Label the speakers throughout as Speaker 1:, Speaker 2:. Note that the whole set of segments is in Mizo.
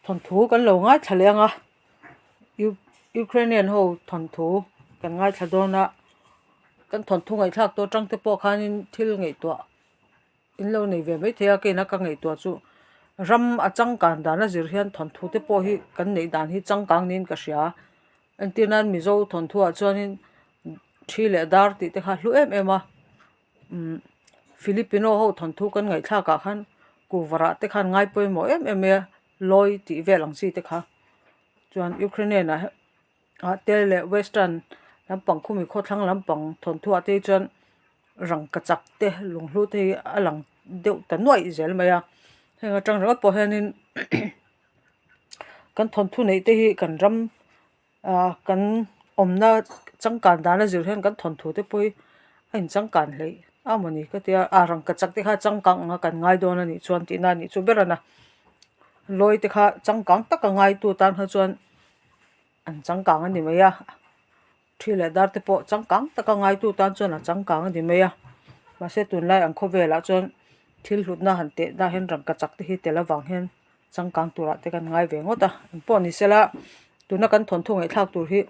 Speaker 1: Thawnthu kan lo ngaithla leh ang a, Ukrainian ho thawnthu kan ngaithla dawn a, kan thawnthu ngaihthlak tawh atang te pawh khanin thil ngaihtuah in lo nei ve maithei a, keina ka ngaihtuah chu ram a changkan dan a zir hian thawnthu te pawh hi kan neih dan hi changkang niin ka hria a, entir nan Mizo thawnthu ah chuanin thi leh dar tih te kha a hlu em em a. Umm Filipino ho thawnthu kan ngaihthlak ah khan kuvarah te khan ngai pawimawh em em mai a lawi tih vel ang chi te kha chuan Ukrainian ah ah te leh western lampang khumi khawthlang lampang thawnthu ah te hi chuan rangkachak te lunghlu te hi a lang deuh ta nuaih zel mai a heng atang ringawt pawh hianin kan thawnthu neih te hi kan ram. Ahh kan awmna changkan dana zir hian kan thawnthu te pawh hi a inchangkan hleih a mawni ka tia a rangkachak te kha changkang anga kan ngai dawn a nih chuan tihna a nih chu ber a na lawi te kha changkang taka ngaitu tan kha chuan an changkang a ni mai a thi leh dar te pawh changkang taka ngaitu tan chuan a changkang a ni mai a mahse tunlai ang khawvelah chuan thil hlutna han teh dah hian rangkachak te hi tel avang hian. Changkang turah te kan ngai ve ngawt a, engpawh ni sela tuna kan thawnthu ngaihthlak tur hi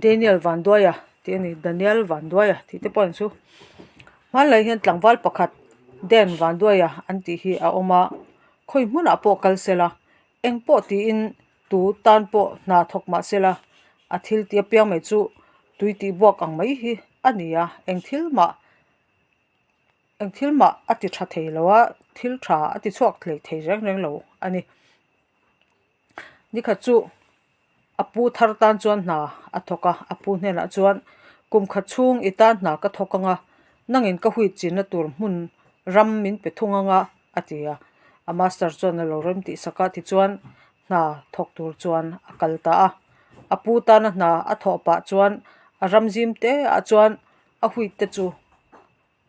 Speaker 1: Daniel Vanduaia tih a ni, Daniel Vanduaia tih te pawh an chu. Hmanlai hian tlangval pakhat Dan Vanduaia an tih hi a awm a, khawi hmunah pawh kal sela engpawh tiin tu tan pawh hna thawk mah sela a thil tih apiang mai chu tui tih buak ang mai hi a ni a, eng thil mah. Eng thil mah a ti tha thei lo a, thil tha a ti chhuak hlei thei reng reng lo a ni. Nikhat chu a pu thar tan chuan hna a thawk a, a pu hnenah chuan kum khat chhung i tan hna ka thawk ang a, nangin ka huit chinna tur hmun ram min pe thung ang a, a ti a. A master chuan a lo rem tih sak a, tichuan hna thawk tur chuan a kal ta a. A pu tana hna a thawh pah chuan a ram zim te ah chuan a huit te chu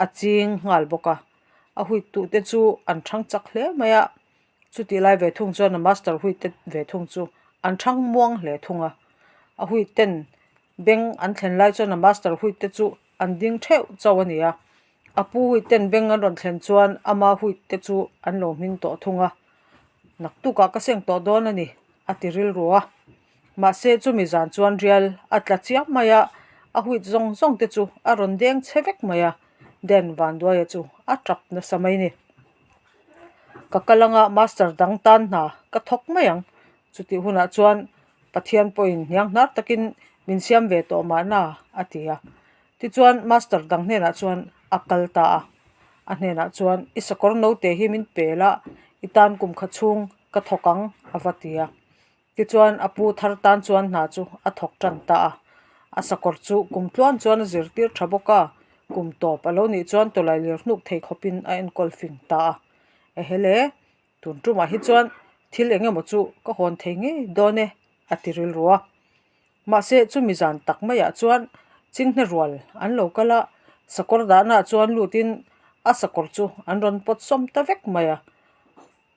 Speaker 1: a ching nghal bawk a, a huit tuh te chu an thang chak hle mai a, chutih lai ve thung chuan a master huit te ve thung chu an thang muang hle thung a, a huit ten beng an thlen lai chuan a master huit te chu an ding theuh chauh a ni a, a pu huit ten beng an rawn thlen chuan ama huit te chu an lo hming tawh thung a, naktukah ka seng tawh dawn a ni a ti rilru a. Mahse chumi zan chuan rial a tla chiam mai a, a huit zawng zawng te chu a rawn deng chhe vek mai a, Dan Vanduaia chu a tap nasa mai ni. Ka kal anga master dang tan hna ka thawk mai ang, chutih hunah chuan Pathian pawhin hniang hnar takin min siam ve tawh mahna a ti a. Tichuan master dang hnenah chuan a kal ta a, a hnenah chuan i sakawr note hi min pel a, i tan kum kha chhung ka thawk ang a va ti a. Tichuan a pu thar tan chuan hna chu a thawk tan ta a, a sakawr chu kum tluan chuan a zirtir tha bawk a, kum tawp a lo nih chuan tawlai lir hnuk thei khawpin a enkawl fing ta a. Ehele, tun tumah hi chuan thil eng emaw chu ka hawn thei ngei dawn e, a ti rilru a. Mahse chumi zan tak maiah chuan chinghne rual an lo kal a, sakawr dahnaah chuan lutin a sakawr chu an rawn pawt sawm ta vek mai a.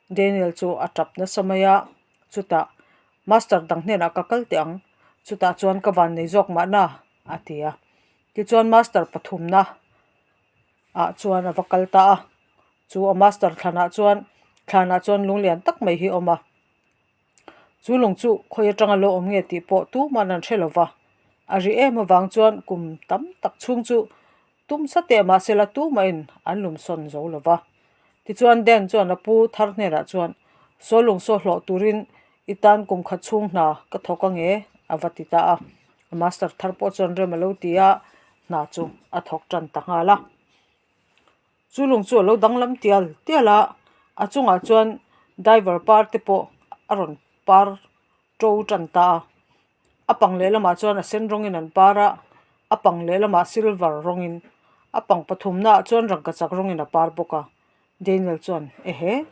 Speaker 1: Daniel chu a tap nasa mai a, chutah Master dang hnenah ka kal teh ang, chutah chuan ka van nei zawk mahna a ti a. Tichuan Master pathumna ah chuan a va kal ta a, chu a Master thlanah chuan thlanah chuan lung lian tak mai hi a awm a, chu lung chu khawi atanga lo awm nge tih pawh tuman an hre lo va, a ri em avang chuan kum tam tak chhung chu Tum sa teh mahsela tumahin an lumsawn zo lo va. Tichuan Dan chuan a pu thar hnenah chuan, Saw lungsaw hlawh turin i tan kum khat chhung hna ka thawk ange a va ti ta a. A master thar pawh chuan rem a lo ti a, hna chu a thawk tan ta nghal a. Chu lung chu a lo danglam tial tial a, a chungah chuan diver par te pawh a rawn par to tan ta a. A pang lehlamah chuan a sen rawngin an par a, a pang lehlamah silver rawngin, a pang pathumnaah chuan rangkachak rawngin a par bawk a. Daniel chuan, Ehe,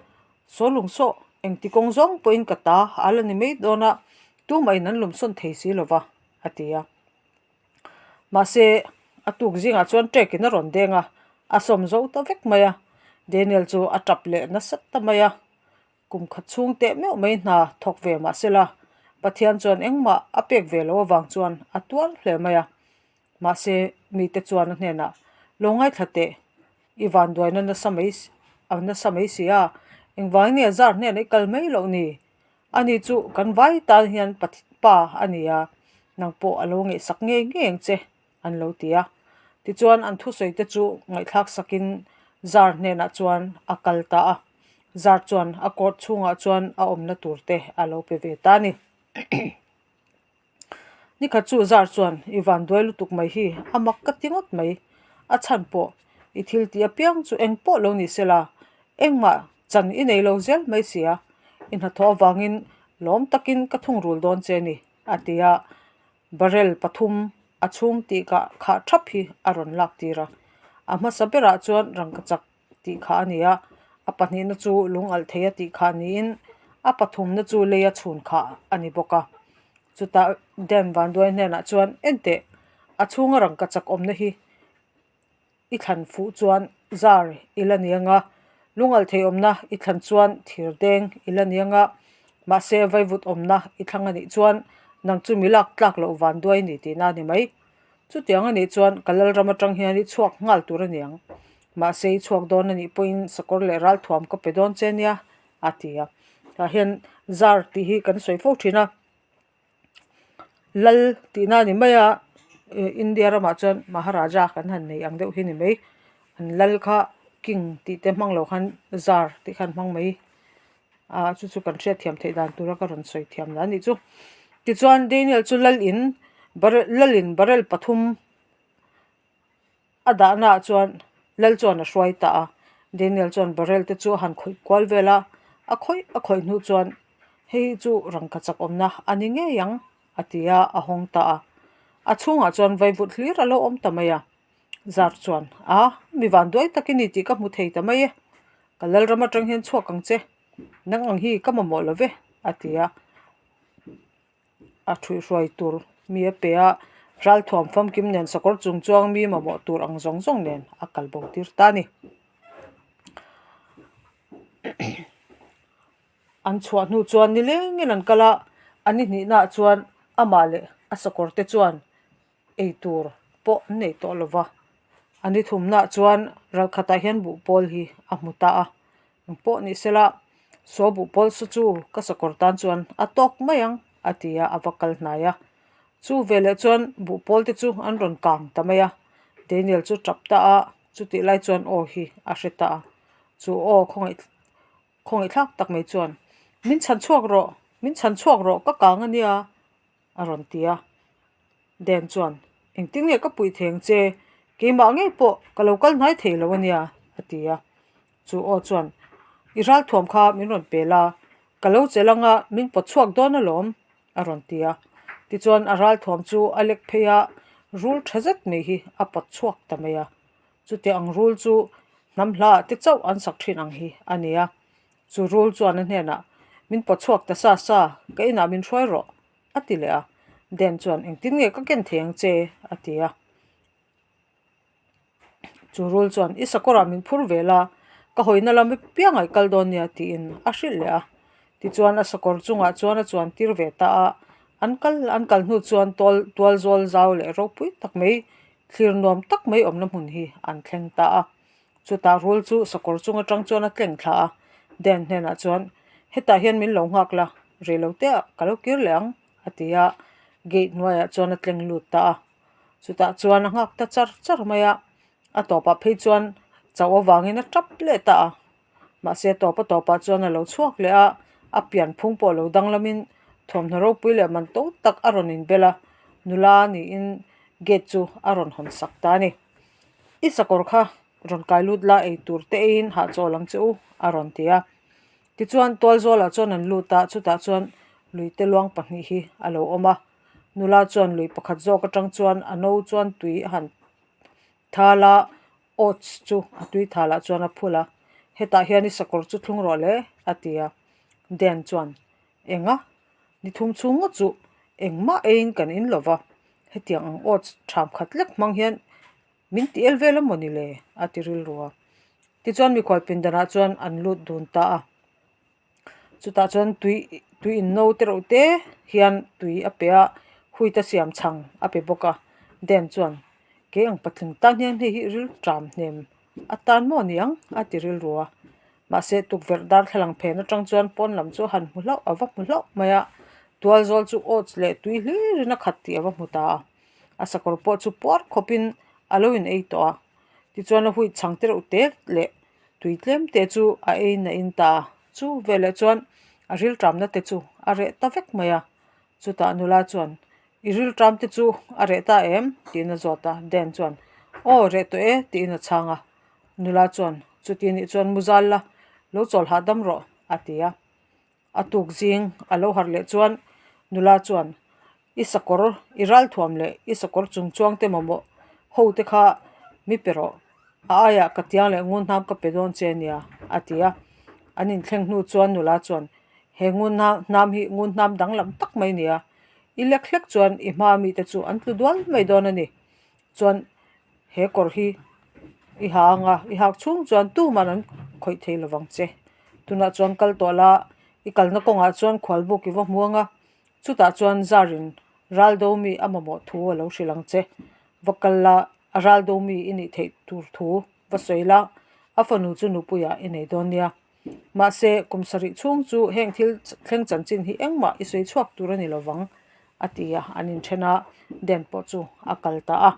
Speaker 1: saw lung saw, engti kawng zawng pawhin ka ta a la ni mai dawn a, tumahin an lumsawn thei si lo va, a ti a. Mahse, a tuk zingah chuan ṭekin a rawn deng a, a sawm zo ta vek mai a. Daniel chu a ṭap leh nasa ta mai a. Kum khat chhung teh meuh mai hna thawk ve mah sela, Pathian chuan engmah a pek ve loh avang chuan a tuar hle mai a. Mahse, mite chuan a hnenah, Lo ngaithla teh, i vanduaina nasa mai a nasa mai si a, engvangin nge zar hnenah i kal mai loh ni? Ani chu kan vai tan hian Pa a ni a, nang pawh a lo ngaihsak ngei ngei ang che, an lo ti a. Tichuan an thusawi te chu ngaihthlak sakin Zar hnenah chuan a kal ta a. Zar chuan a court chhungah chuan a awmna tur te a lo pe ve ta a ni. Nikhat chu Zar chuan i van duai lutuk mai hi a mak ka ti ngawt mai. A chhan pawh i thil tih apiang chu eng pawh lo ni sela engmah chan i nei lo zel mai si a, i hnathawh avangin lawm takin ka thungrul dawn che ni a ti a. Barrel pathum a chhung tih kah khah thap hi a rawn lak tir a. A hmasa berah chuan rangkachak tih khah a ni a, a pahnihna chu lung alh thei a tih khah niin a pathumna chu leia chhun khah a ni bawk a. Chutah Dan Vanduai hnenah chuan Enteh, a chhunga rangkachak awmna hi i thlan fuh chuan zar i la ni anga, lung alh thei awmna i thlan chuan thir deng i la ni anga, mahse vaivut awmna i thlang a nih chuan nang chu mi lak tlak loh Vanduai ni tihna a ni mai. Chutiang a nih chuan ka lalram atang hian i chhuak nghal tur a ni ang. Mahse i chhuak dawn a nih pawhin sakawr leh ralthuam ka pe dawn che nia, a ti a. Tah hian zar tih hi kan sawi fo thin a. Lal tihna a ni mai a, India ramah chuan Maharaja kan han nei ang deuh hi a ni mai. An lal kha king tih te hmang lo khan zar tih kha an hmang mai. Ah chu chu kan hriat thiam theih dan tura ka rawn sawi thiam dan a nih chu. Tichuan Daniel chu lal in barrel lal in barrel pathum a dahna ah chuan lal chuan a hruai ta a. Daniel chuan barrel te chu a han khawih kual vel a, a khawih a khawih hnu chuan hei chu rangkachak awmna a ni ngei ang a ti a, a hawng ta a. A chhungah chuan vaivut hlir a lo awm ta mai a. Zar chuan, A, mi van duai tak i ni tih ka hmu thei ta mai e. Ka lalram atang hian chhuak ang che. Nang ang hi ka mamawh lo ve, a ti a. A thuihhruai tur mi a pe a, ralthuam famkim nen sakawr chung chuang mi mamawh tur ang zawng zawng nen a kal bo tir ta a ni. An chhuah hnu chuan nilengin an kal a, a ni hnihnaah chuan amah leh a sakawr te chuan ei tur pawh an nei tawh lo va, a ni thumnaah chuan ralkhatah hian buhpawl hi a hmu ta a, engpawh ni sela saw buhpawl saw chu ka sakawr tan chuan a tawk mai ang a ti a, a va kal hnai a, chu veleh chuan buhpawl te chu an rawn kang ta mai a, Daniel chu tap ta a, chutih lai chuan aw hi a hre ta a, chu aw khawngaih khawngaihthlak tak mai chuan min chhan chhuak rawh, min chhan chhuak rawh ka kang a nia a rawn ti a. Dan chuan, Engtin nge ka puih thei ang che? Keimah ngei pawh ka lo kal hnai thei lo a nia, a ti a. Chu aw chuan, I ralthuam kha min rawn pe la, ka lo chelh anga min pawt chhuak dawn alawm, a rawn ti a. Tichuan a ralthuam chu a lek phei a, rul tha zet mai hi a pawt chhuak ta mai a. Chuti ang rul chu hnam hla ah te chauh an sak thin ang hi a ni a. Chu rul chuan a hnenah, Min pawt chhuak ta sa sa, ka inah min hruai rawh, a ti leh a. Dan chuan, Engtin nge ka ken thei ang che? a ti a. Chu rul chuan, I sakawrah min phur ve la, ka hawina lam apiang ah i kal dawn nia, tiin a hrilh leh a. Tichuan a sakawr chungah chuan a chuan tir ve ta a. An kal an kal hnu chuan tual tual zawl zau leh ropui tak mai, thlir nuam tak mai awmna hmun hi an thleng ta a. Chutah rul chu sakawr chung atang chuan a tleng thla a, Dan hnenah chuan, Hetah hian min lo nghak la, rei lo te ah ka lo kir leh ang, a ti a, gate hnuaiah chuan a tleng lut ta a. Chutah chuan a nghak ta char char mai a, a tawpah phei chuan chauh avangin a tap leh ta a. Mahse a tawp a tawpah chuan a lo chhuak leh a, a pian phung pawh lo danglamin thawmhnaw ropui leh man to tak a rawn inbel a, nula niin gate chu a rawn hawn sak ta a ni. I sakawr kha rawn kai lut la ei tur te eiin hahchawl ang che u a rawn ti a. Tichuan tualzawlah chuan an lut a, chutah chuan lui te luang pahnih hi a lo awm a. Nula chuan lui pakhat zawk atang chuan a no chuan tui a han thal a, oats chu a tui thalah chuan a phul a. Hetah hian i sakawr chu thlung rawh le a ti a. Dan chuan, Enga? Ni thum chhung ngawt chu engmah eiin kan in lo va, hetiang ang oats ṭham khat lek hmang hian min ti el vel a maw ni le? a ti rilru a. Tichuan mikhual pindanah chuan an lut dun ta a. Chutah chuan tui tui in no te reuh te hian tui a pe a, huit a siam chhang a pe bawk a. Dan chuan kei ang patling tan hian hei hi ril ṭam hnem atan maw ni ang? a ti rilru a. Mahse, tukverh darthlalang phen atang chuan pawn lam chu a han hmu hlauh, a va hmu hlauh mai a. Tual zawl chu oats leh tui hlirin a khat tih a va hmu ta a. A sakawr pawh chu puar khawpin a lo in ei tawh a. Tichuan a huih chhang te reuh te leh tui tlem te chu a ei na in ta a. Chu veleh chuan a rilṭamna te chu a reh ta vek mai a. Chutah nula chuan, I rilṭam te chu a reh ta em? tiin a zawt a. Dan chuan, Aw, reh tawh e, tiin a chhang a. Nula chuan, Chuti nih chuan muzal la, lo chawl hahdam rawh, a ti a. A tuk zing a lo harh leh chuan nula chuan, I sakawr, i ralthuam leh i sakawr chung chuang te mamawh ho te kha mi pe rawh, a aiah ka tiang leh ngun hnam ka pe dawn che nia, a ti a. An inthleng hnu chuan nula chuan, He ngun hnam hi ngun hnam danglam tak mai nia, i lek hlek chuan i hma mite chu an tlu dual mai dawn a ni. Chuan he kawr hi i ha ang a, i hak chhung chuan tuman an khawih thei lovang che. Tunah chuan kal tawh la, i kalna kawngah chuan khualbuk i va hmu ang a, chutah chuan zarin raldo mi a mamawh thu a lo hrilh ang che. Va kal la, a raldo mi i nih theih tur thu va sawi la, a fanu chu nupuiah i nei dawn nia. Mahse, kum sarih chhung chu heng thil thleng chanchin hi engmah i sawi chhuak tur a ni lovang, a ti a, an inthen a, Dan pawh chu a kal ta a.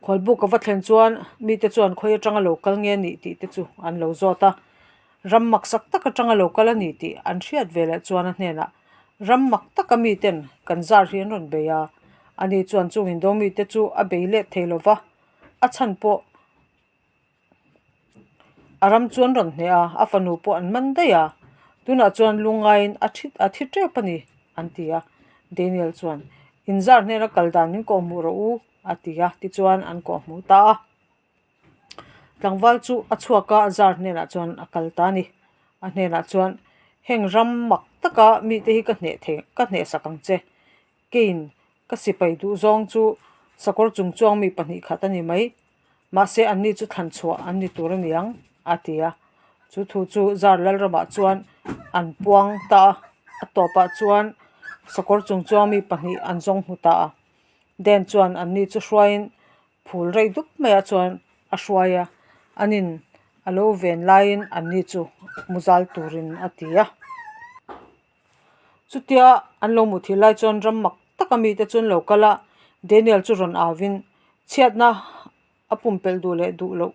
Speaker 1: Khualbuk a va thlen chuan mite chuan khawi atanga lo kal nge nih tih te chu an lo zawt a, ram mak sak tak atanga lo kal a ni tih an hriat ve leh chuan a hnenah, Ram mak taka miten kan zar hi an rawn bei a, ani chuan chung indo mite chu a bei let thei lo va, a chhan pawh A ram chu an rawn hneh a, a fanu pawh an man daih a, tunah chuan lungaiin a thi a thi tep a ni an ti a. Daniel chuan, Inzar hnena kal dan min kawhhmuh rawh u a ti a, tichuan an kawhhmuh ta a. Tlangval chu a chhuak a, zar hnenah chuan a kal ta a ni. A hnenah chuan, Heng ram mak taka mite hi ka hneh thei ka hnehsak ang che. Keiin ka sipai duhzawng chu sakawr chung chuang mi pahnih khat a ni mai. Mahse anni chu thlan chhuah an ni tur a ni ang, a ti a. Chu thu chu Zar Lalramah chuan an puang ta a, a tawpah chuan sakawr chung chuang mi pahnih an zawng hmu ta a. Dan chuan anni chu hruaiin phul rei dup maiah chuan a hruai a, anin a lo ven laiin anni chu muzal turin a ti a. Chutia an lo hmuh thih lai chuan ram mak taka mite chu an lo kal a, Daniel chu rawn auvin chhiatna a pumpelh duh leh duh loh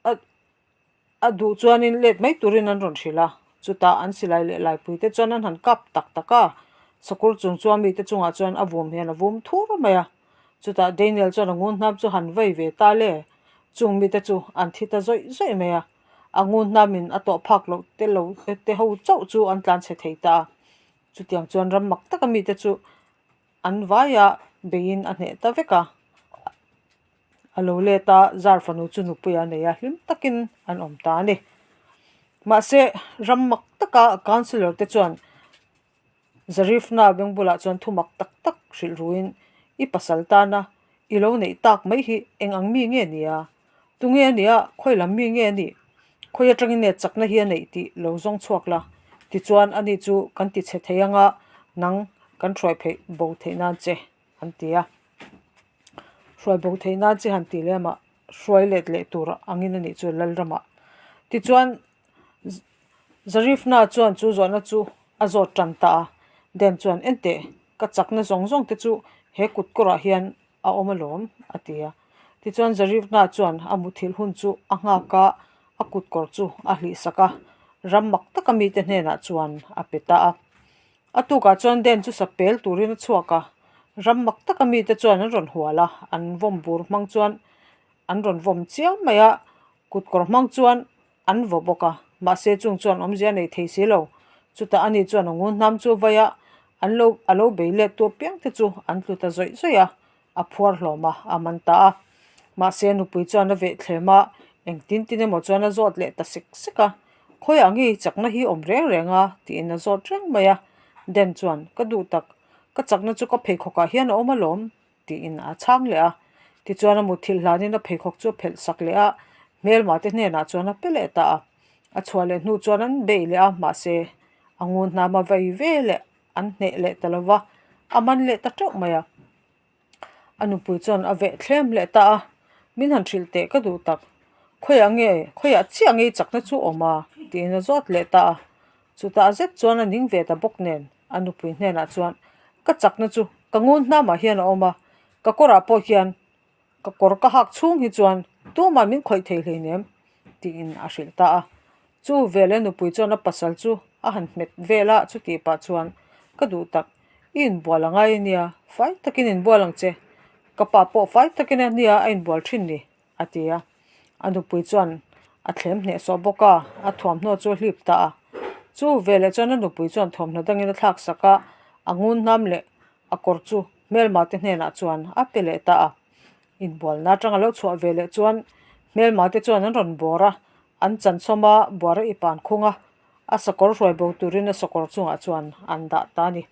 Speaker 1: a a duh chuanin let mai turin an rawn hrilh a, chutah an silai leh laipui te chuan an han kap tak tak a, sakur chung chuan mite chungah chuan a vum hian a vum thur mai a, chutah Daniel chuan a ngun hnam chu han vei ve ta le, chung mite chu an thi ta zawih zawih mai a. A ngun hnamin a tawh phak loh te lo te ho chauh chu an tlan chhe thei ta a. Chutiang chuan ram mak taka mite chu an vaia beiin a hneh ta vek a. A lo let a, zar fanu chu nupui a nei a, hlim takin an awm ta a ni. Mahse, ram mak taka councillor te chuan Zarifna beng bulah chuan thu mak tak tak hrilh ruin, I pasal tana i lo neih tak mai hi eng ang mi nge nia? Tunge a nia? Khawi lam mi nge a nih? Khawi atangin nge chakna hi a neih tih lo zawng chhuak la. Tichuan ani chu kan ti chhe thei anga nang kan hruai pheih bo theih nan che an ti a. Hruai bo theih nan che han tih lem ah hruai let leh tur angin a nih chu Lalramah. Tichuan Zarifna chuan chu zawhna chu a zawt tan ta a, Dan chuan, Enteh, ka chakna zawng zawng te chu he kut kawrah hian a awm alawm, a ti a. Tichuan Zarifna chuan a muthilh hun chu a nghak a, a kut kawr chu a hlihsak a, ram mak taka mite hnenah chuan a pe ta a. A tukah chuan Dan chu sapel turin a chhuak a, ram mak taka mite chuan an rawn hual a, an vawm bur hmang chuan an rawn vawm chiam mai a, kut kawr hmang chuan An vaw bawk a, mahse chung chuan awmzia a nei thei si lo. Chutah ani chuan a ngun hnam chu vai a, an lo a lo bei let tu apiang te chu an tlu ta zawih zawih a, a phuar hlawm a, a man ta a. Mahse nupui chuan a veh thlem a, engtin tin emaw chuan a zawt leh ta sek sek a, Khawiah nge chakna hi awm reng reng a? tiin a zawt reng mai a. Dan chuan, Ka duh tak, ka chakna chu ka pheikhawkah hian a awm alawm, tiin a chhang leh a. Tichuan a mutthilh hlanin a pheikhawk chu a phelh sak leh a, hmelma te hnenah chuan a pe leh ta a. A chhuah leh hnu chuan an bei leh a, mahse a ngun hnam a vai ve leh an hneh leh ta lo va, a man leh ta teuh mai a. A nupui chuan a veh thlem leh ta a, Min han hrilh teh ka duh tak. Khawiah nge, khawiah chiah nge i chakna chu awm a? tiin a zawt leh ta a. Chutah zet chuan a ning ve ta bawk nen a nupui hnenah chuan, Ka chakna chu ka ngun hnamah hian a awm a, ka kawrah pawh hian ka kawr ka hak chhung hi chuan tumah min khawih thei hleinem tiin a hrilh ta a. Chu veleh nupui chuan a pasal chu a han hmet vel a, chutih pah chuan, Ka duh tak, i inbual a ngai a nia, fai takin inbual ang che, ka pa pawh fai takin a nia a inbual thin ni, a ti a. A nupui chuan a thlem hnehsawh bawk a, a thuamhnaw chu a hlip ta a. Chu veleh chuan a nupui chuan thuamhnaw dangin a thlak sak a, a ngun hnam leh a kawr chu hmelma te hnenah chuan a pe leh ta a. Inbualna atanga lo chhuah ve leh chuan hmelma te chuan an rawn bawr a, an chansawm a, buara i pan khung a, a sakawr hruai bo turin a sakawr chungah chuan an dah ta a ni.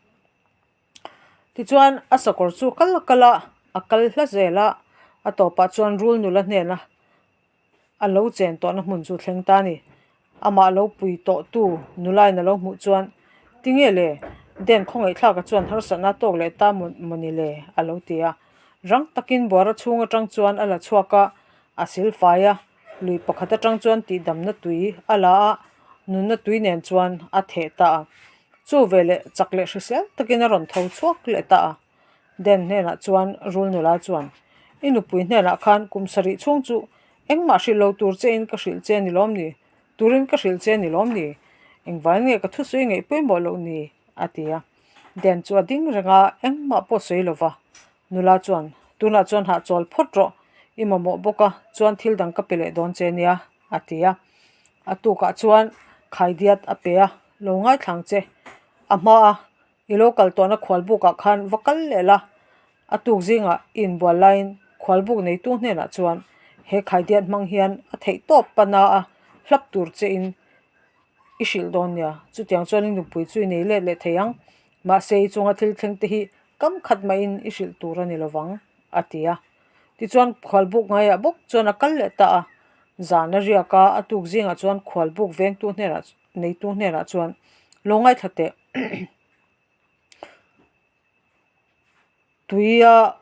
Speaker 1: Tichuan a sakawr chu kal a kal a, a kal hla zel a, a tawpah chuan rul nula hnena a lo chen tawhna hmun chu thleng ta a ni. Amah lo pui tawhtu nulain a lo hmuh chuan, Tinge le? Den khawngaihthlaka chuan harsatna tawk leh ta mawni le? a lo ti a. Rang takin buara chhung atang chuan a la chhuak a, a sil fai a, lui pakhat atang chuan tihdamna tui a la a, nunna tui nen chuan a theh ta a. Chu veleh chak leh hrisel takin a rawn tho chhuak leh ta a. Den hnenah chuan rul nula chuan, I nupui hnenah khan kum sarih chhung chu engmah hrilh lo tur chein ka hrilh che ni lawm ni? Turin ka hrilh che ni lawm ni? Engvai nge ka thusawi ngaih pawimawh loh ni? a ti a. Den chu a ding reng a, engmah pawh sawi lo va. Nula chuan, Tunah chuan hahchawl phawt rawh, i mamawh bawk a, chuan thil dang ka pe leh dawn che nia, a ti a. A tukah chuan khaidiat a pe a, Lo ngaithlang che, a hmaa I lo kal tawhna khualbukah khan va kal leh la, a tuk zingah i inbual laiin khualbuk neitu hnenah chuan he khaidiat hmang hian a theih tawp pana a hlap tur chein i hrilh dawn nia. Chutiang chuan i nupui chu i nei let leh thei ang, mahse i chunga thil thleng te hi kam khat mahin i hrilh tur a ni lovang, a ti a. Tichuan khualbuk ngaiah bawk chuan a kal leh ta a, zan a riak a, a tuk zingah chuan khualbuk vengtu hnenah neitu hnenah chuan lo ngaithla teh. Tuia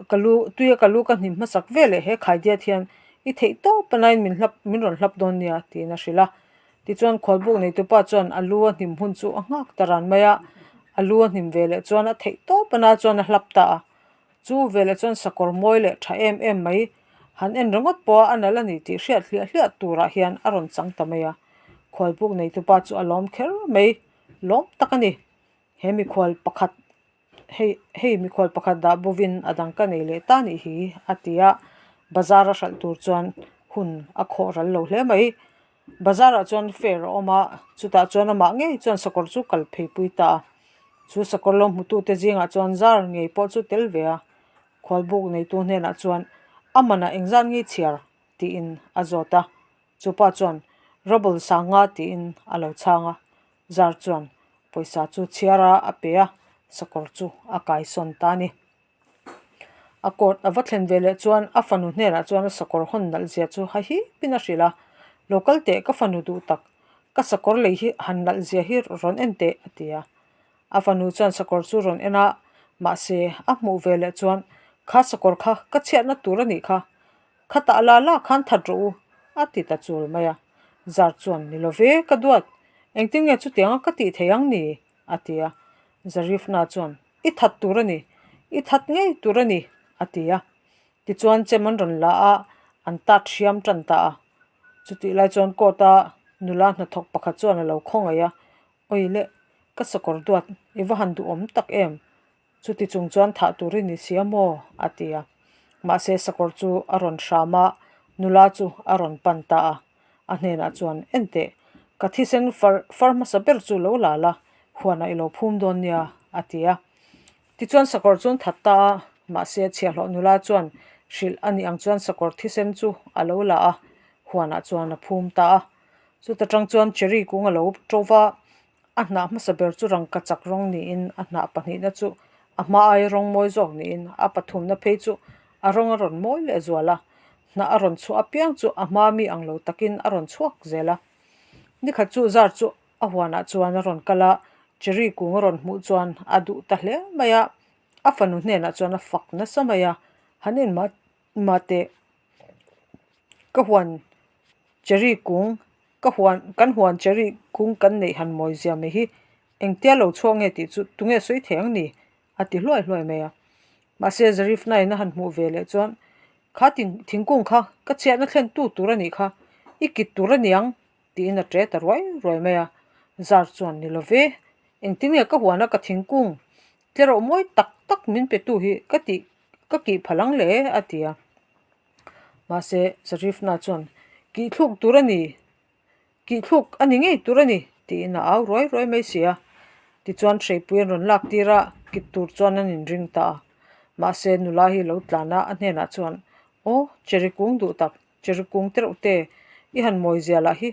Speaker 1: ka lu tuia ka lu ka hnim hmasak vel leh he khaidiat hian i theih tawp a nain min hlap min rawn hlap dawn nia tiin a hrilh a. Tichuan khualbuk neitupa chuan a lu a hnim hun chu a nghak ta ran mai a, a lu a hnim ve leh chuan a theih tawp a na chuan a hlap ta a. Chu veleh chuan sakawr mawi leh tha em em mai han en ringawt pawh a a nalh a ni tih hriat hliah hliah turah hian a rawn chang ta mai a. Khualbuk neitupa chu a lawm kher mai. Lawm tak a ni. He mikhual pakhat hei hei mikhual pakhat dah bovin a dang ka nei leh ta nih hi a ti a. Bazar a hralh tur chuan hun a khawh ral lo hle mai. Bazar ah chuan fair a awm a, chutah chuan amah ngei chuan sakawr chu kal phei pui ta a. Chu sakawr lo hmutute zingah chuan zar ngei pawh chu tel ve a. Khualbuk neitu hnenah chuan a manah engzat nge chhiar tiin a zawt a. Chupa chuan Rubble sanga tiin a lo chhang a, Zar chuan pawisa chu chhiar a a pe a, sakawr chu a kaisawn ta a ni. A court a va thlen ve leh chuan a fanu hnenah chuan a sakawr hawn nalh zia chu ha hipin a hrilh a, Lo kal teh ka fanu duh tak, ka sakawr lei hi han nalh zia hi rawn en teh a ti a. A fanu chuan sakawr chu rawn en a, mahse a hmuh ve leh chuan kha sakawr kha ka chhiatna tur a nih kha, Khatah la la khan that rawh u, a ti ta chul mai a. Zar chuan, Ni lo ve, ka duat. Engtin nge chutianga ka tih thei ang ni? a ti a. Zarifna chuan, I that tur a ni, i that ngei tur a ni, a ti a. Tichuan chem an rawn la a, an tat hriam tan ta a. Chutih lai chuan court a nula hnathawk pakhat chuan a lo khawngaih a, Awi le, ka sakawr duat, i va han duhawm tak em? Chuti chung chuan thah tur i ni si a maw? a ti a. Mahse sakawr chu a rawn hram a, nula chu a rawn pan ta a. A hnenah chuan, Enteh, ka thisen far far hmasa ber chu lo la la, huanah i lo phum dawn nia, a ti a. Tichuan sakawr chu an that ta a, mahse chhiahhlawh nula chuan hrilh a nih ang chuan sakawr thisen chu a lo la a, huanah chuan a phum ta a. Chuta tang chuan cherry kung a lo to va, A hnah hmasa ber chu rangka chak rawng niin a hnah pahnihna chu a hma aia rawng mawi zawk niin a pathumna phei chu a rawng a rawn mawi leh zual a, hnah a rawn chhuah apiang chu a hma mi ang lo takin a rawn chhuak zel a. Nikhat chu zar chu a huanah chuan a rawn kal a, cherry kung a rawn hmuh chuan a duh ta hle mai a, a fanu hnenah chuan a fak nasa mai a, han en mah mah teh ka huan. Cherry kung, ka huan, kan huan cherry kung kan neih han mawi zia mai hi engtia lo chhuak nge tih chu tunge sawi thei ang ni? a ti hluai hluai mai a. Mahse Zarifna-in a han hmuh ve leh chuan, Kha thingkung kha ka chhiatna thlen tu tur a nih kha, i kit tur a niang tiin a ṭe ta ruai ruai mai a. Zar chuan, Ni lo ve, engtin nge ka huana ka thingkung tlerawh mawi tak tak min pe tu hi ka tih ka kih phal ang le a ti a. Mahse Zarifna chuan, Kih thluk tur a ni, kih thluk a ni ngei tur a ni tiin a au ruai ruai mai si a. Tichuan hreipui an rawn lak tir a, kit tur chuan an inring ta a. Mahse nula hi lo tlan a, a hnenah chuan, Aw, cherry kung duh tak, cherry kung te reuh te, i han mawi zia lah hi,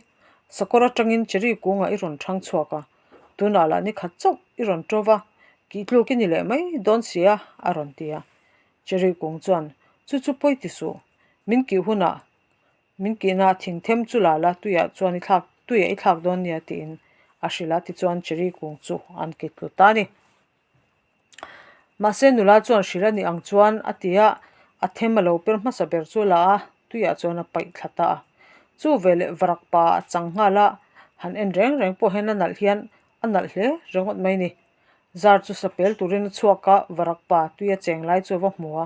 Speaker 1: sakawr atangin cherry kungah i rawn thang chhuak a, tunah lah ni khat chauh i rawn to va, kih tluk i ni leh mai dawn si a, a rawn ti a. Cherry kung chuan, Chu chu pawi ti suh, min kih hunah Min kihna thing them chu la la tuiah chuan i thlak tuiah i thlak dawn nia tiin a hrilh a, tichuan cherry kung chu an kit tlu ta a ni. Mahse nula chuan hrilh a nih ang chuan a ti a, a them a lo per hmasa ber chu la a, tuiah chuan a paih thla ta a. Chu veleh varak pa a chang nghal a, han en reng reng pawh hian a nalh hian a nalh hle ringawt mai ni. Zar chu sapel turin a chhuak a, varak pa tuia cheng lai chu a va hmu a,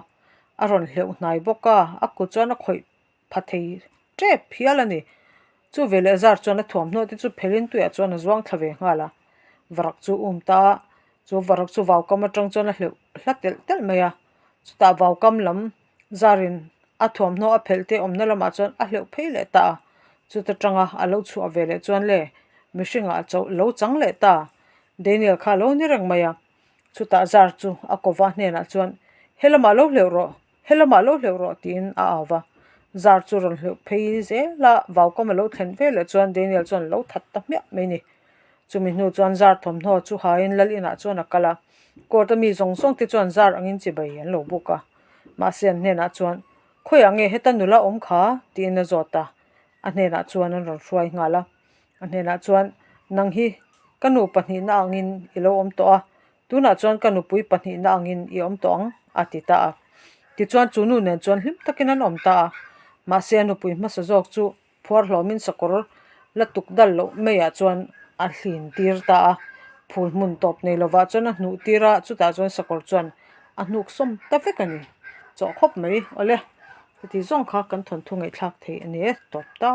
Speaker 1: a rawn hleuh hnai bawk a, a kut chuan a khawih pha thei tep hial a ni. Chu veleh zar chuan a thuamhnaw te chu phelin tuiah chuan a zuang thla ve nghal a, varak chu um ta a, chu varak chu vaukam atang chuan a hleuh hla telh telh mai a, chutah vaukam lam zarin a thuamhnaw a phelh te awmna lamah chuan a hleuh phei leh ta a, chuta tanga a lo chhuah veleh chuan le mihringah a cho lo chang leh ta, Daniel kha a lo ni reng mai a, chutah zar chu a kova hnenah chuan helamah lo hleuh rawh. Helamah lo hleuh rawh tiin a au va, zar chu rawn hleuh phei zel a, vaukam a lo thlen ve leh chuan Daniel chuan lo that ta hmiah mai ni. Chumi hnu chuan zar thawmhnaw chu hain lal inah chuan a kal a, court a mi zawng zawng te chuan zar angin chibai an lo buk a. Mahse an hnenah chuan, Khawiah nge heta nula awm kha? tiin a zawt a, a hnenah chuan an rawn hruai nghal a. A hnenah chuan, Nang hi ka nu pahnihna angin i lo awm tawh a, Tunah chuan ka nupui pahnihna angin i awm tawh ang, a ti ta a. Tichuan chu nu nen chuan hlim takin an awm ta a. Mahse a nupui hmasa zawk chu phuar hlawmin sakawr la tuk dal loh maiah chuan a hlin tir ta a. Phul hmun tawp nei lovah chuan a hnuh tir a, chutah chuan sakawr chuan a hnuk sawm ta vek a ni. Chawh khawp mai awle, heti zawng kha kan thawnthu ngaihthlak thei a ni e, tawp ta.